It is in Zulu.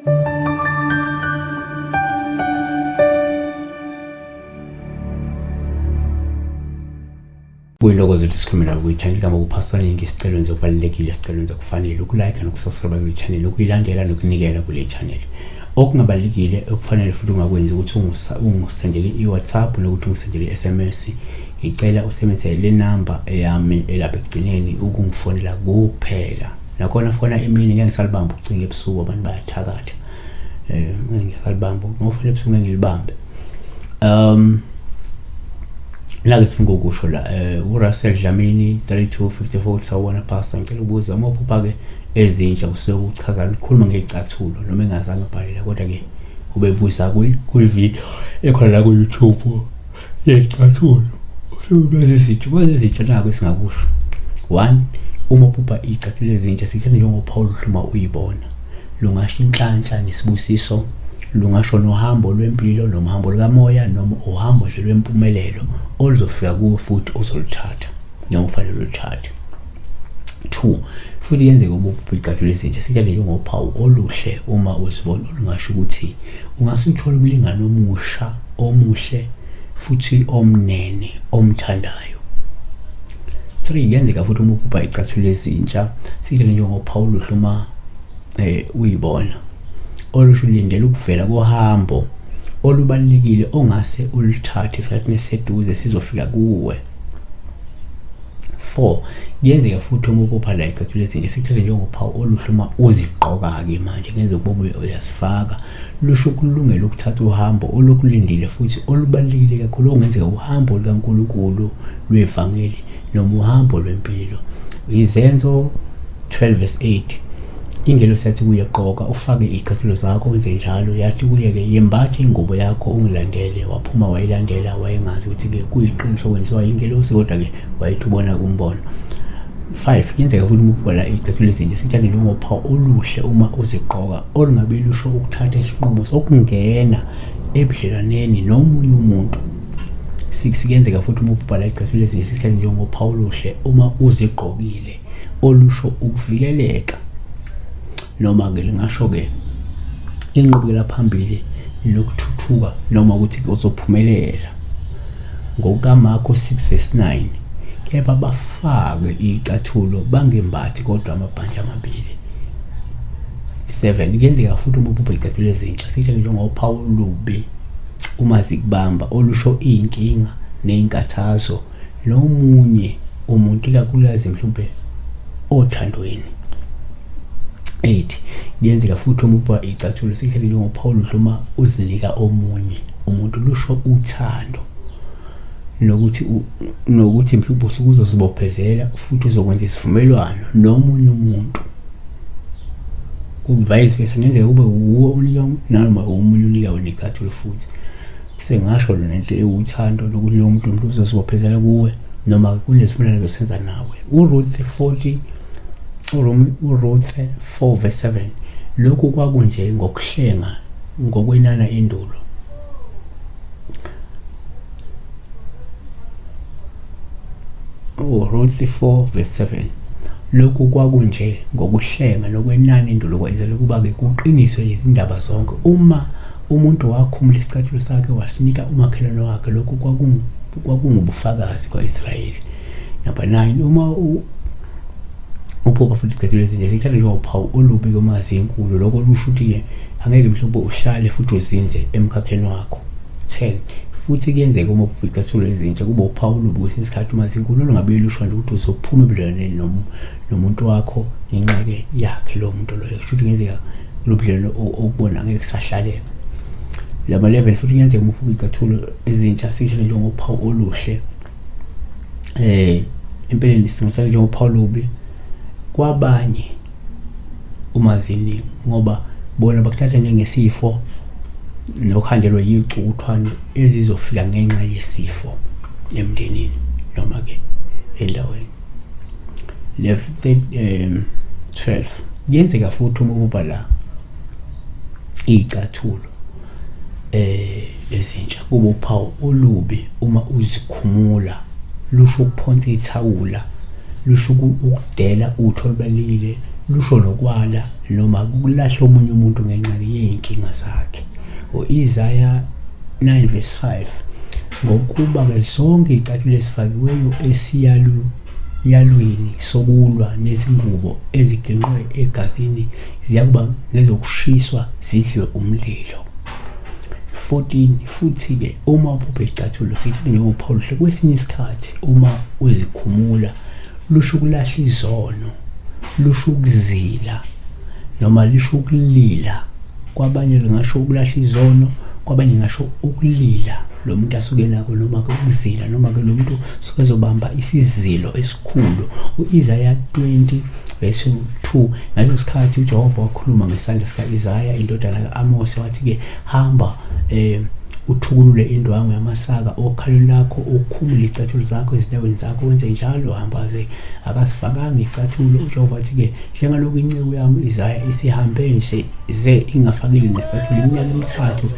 Kuyiloko zethu sikhulume nabo kwi-channel kama kuphasana isicelo nje okubalulekile, isicelo nje okufanele ukulike nokusubscribe kwi-channel, ukuyilandela nokunikela kule channel. Okungabalulekile okufanele futhi ungakwenzi ukuthi ungisendele i-WhatsApp nokuthi ungisendele i-SMS. Ngicela usebenzise le namba eyami elapha ekugcineni ukungifonela kuphela. Nakhona fona emini, ngeke ngisalibamba ucingo ebusuku, abantu bayathakatha. Ngeke ngisalibamba, ngofona ebusuku ngeke ngilibambe. La-ke sifuna ukusho la, uRussell Dlamini 3254, sawubona pastor, ngicela ukubuza uma uphupha-ke ezintsha kusuke kuchaza likhuluma ngey'cathulo noma engazange abhalela, kodwa-ke ubebuza kwi-video ekhona la ku-YouTube yey'cathulo bazizintsha bazizintsha. Nako esingakusho, one, uma uphupha iy'cathulo ezintsha sithatha njengophawu oluhluma uyibona, lungasho inhlanhla nesibusiso, lungasho nohambo lwempilo noma uhambo lukamoya noma uhambo nje lwempumelelo oluzofika kuwe futhi ozoluthatha noma ufanele uluthathe. Two, futhi kuyenzeka uma uphupha iy'cathulo ezintsha sithathe njengophawu oluhle uma uzibona, olungasho ukuthi ungase uthole umlingani omusha omuhle futhi omnene omthandayo. Three, kuyenzeka futhi uma uphupha iy'cathulo ezintsha sithathe njengophawu oluhle uma uyibona, olusho ulindele ukuvela kohambo olubalulekile ongase uluthathe esikhathini esiseduze sizofika kuwe. Four, kuyenzeka futhi uma uphupha la icathulo ezintsha sithathe njengophawu oluhle uma uzigqoka-ke manje, kungenzeka ukuba uyazifaka, lusho ukulungela ukuthatha uhambo olukulindile futhi olubalulekile kakhulu, okungenzeka uhambo lukaNkulunkulu lwevangeli noma uhambo lwempilo. Izenzo 12 verse 8, ingelosi yathi kuye, gqoka ufake iy'cathulo zakho, wenze njalo. Yathi kuye-ke, yembatha ingubo yakho ungilandele. Waphuma wayilandela, wayengazi ukuthi-ke kuyiqiniso kwenziwa yingelosi, kodwa-ke wayethi ubona kumbono. 5, kuyenzeka futhi uma ubhala iy'cathulo ezintsha sithathe njengophawu oluhle uma uzigqoka, olungabe lusho ukuthatha isinqumo sokungena ebudlelwaneni nomunye umuntu. 6, kuyenzeka futhi uma ubhala iy'cathulo ezintsha sithathe njengophawu oluhle uma uzigqokile, olusho ukuvikeleka noma-ke lingasho-ke inqubekela phambili nokuthuthuka noma ukuthi uzophumelela. NgokukaMarko 6 verse 9, kepha bafake icathulo bangembathi kodwa amabhantshi amabili. 7, kuyenzeka futhi uma uphupha icathulo ezintsha sithathe njengophawu olubi uma zikubamba, olusho iy'nkinga ney'nkathazo nomunye umuntu, ikakhulukazi mhlawumbe othandweni. 8, kuyenzeka futhi uma uphupha icathulo sithathe njengophawu oluhle uma uzinika omunye umuntu, lusho uthando nokuthi mhlawumbe usuke uzozibophezela futhi uzokwenza isivumelwano nomunye umuntu. Vice versa, kungenzeka kube wuwe onika noma omunye unika wena icathulo futhi. Sengasho lona nje ewuthando lokuthi lowo muntu umuntu uzozibophezela kuwe noma kunesivumelwano ezosenza nawe. URuth 40 uRuth 4 verse 7, lokhu kwakunje ngokuhlenga ngokwenana indulo. URuth 4 verse 7, lokhu kwakunje ngokuhlenga nokwenana indulo kwenzela ukuba-ke kuqiniswe izindaba zonke. Uma umuntu wakhumula isicathulo sakhe wasinika umakhelwane wakhe, lokhu kwakungubufakazi kwa-Israyeli. Number 9, uma uphupha futhi icathulo ezinje sithatha njengophawu olubi komazi enkulu, lokho lusho ukuthi-ke angeke mhlawumbe uhlale futhi uzinze emkhakheni wakho. 10, futhi kuyenzeka uma uphupha icathulo ezintsha kube uphawu olubi kwesinye isikhathi uma zinkulu, olungabe lusho nje ukuthi uzophuma ebudlelwaneni nomuntu wakho ngenxa-ke yakhe lowo muntu loyo, kusho ukuthi kungenzeka lo budlelwano okubona ngeke kusahlaleka. Lama 11, futhi kuyenzeka uma uphupha icathulo ezintsha sithathe njengophawu oluhle, empeleni singathatha njengophawu olubi kwabanye uma ziningi, ngoba bona bakuthatha njengesifo nokuhanjelwa yicuthwane ezizofika ngenxa yesifo emndenini noma-ke endaweni. 12, kuyenzeka futhi uma ububa la iy'cathulo ezintsha kube uphawu olubi uma uzikhumula, lusho ukuphonsa ithawula, lusho ukudela utho olubalulekile Lusho nokwala noma ukulahla omunye umuntu ngenxa yey'nkinga zakhe. U-Isaya 9 verse 5 ngokuba-ke zonke iy'cathulo ezifakiweyo esiyaluyalwini sokulwa nezingubo ezigenqwe egazini ziyakuba ngezokushiswa zidliwe umlilo. 14 futhi-ke uma uphupha isicathulo sithathe njengophawu oluhle kwesinye isikhathi uma uzikhumula lusho ukulahla izono lusho ukuzila noma lisho ukulila kwabanye lingasho ukulahla izono kwabanye ngasho ukulila lo muntu asuke nako noma ke ukuzila noma ke lo muntu suke ezobamba isizilo esikhulu. U-Isaya 20 verse 2 ngaleso sikhathi uJehova wakhuluma ngesandla sika-Isaya indodana ka-Amose wathi-ke hamba eh uthukulule indwangu yamasaka okhalweni lakho ukhumule icathulo zakho ezinyaweni zakho wenze njalo hamba ze akasifakanga icathulo uJehova wathi-ke njengalokhu inceku yami Isaya isihambe nje ze ingafakile nesicathulo iminyaka emithathu.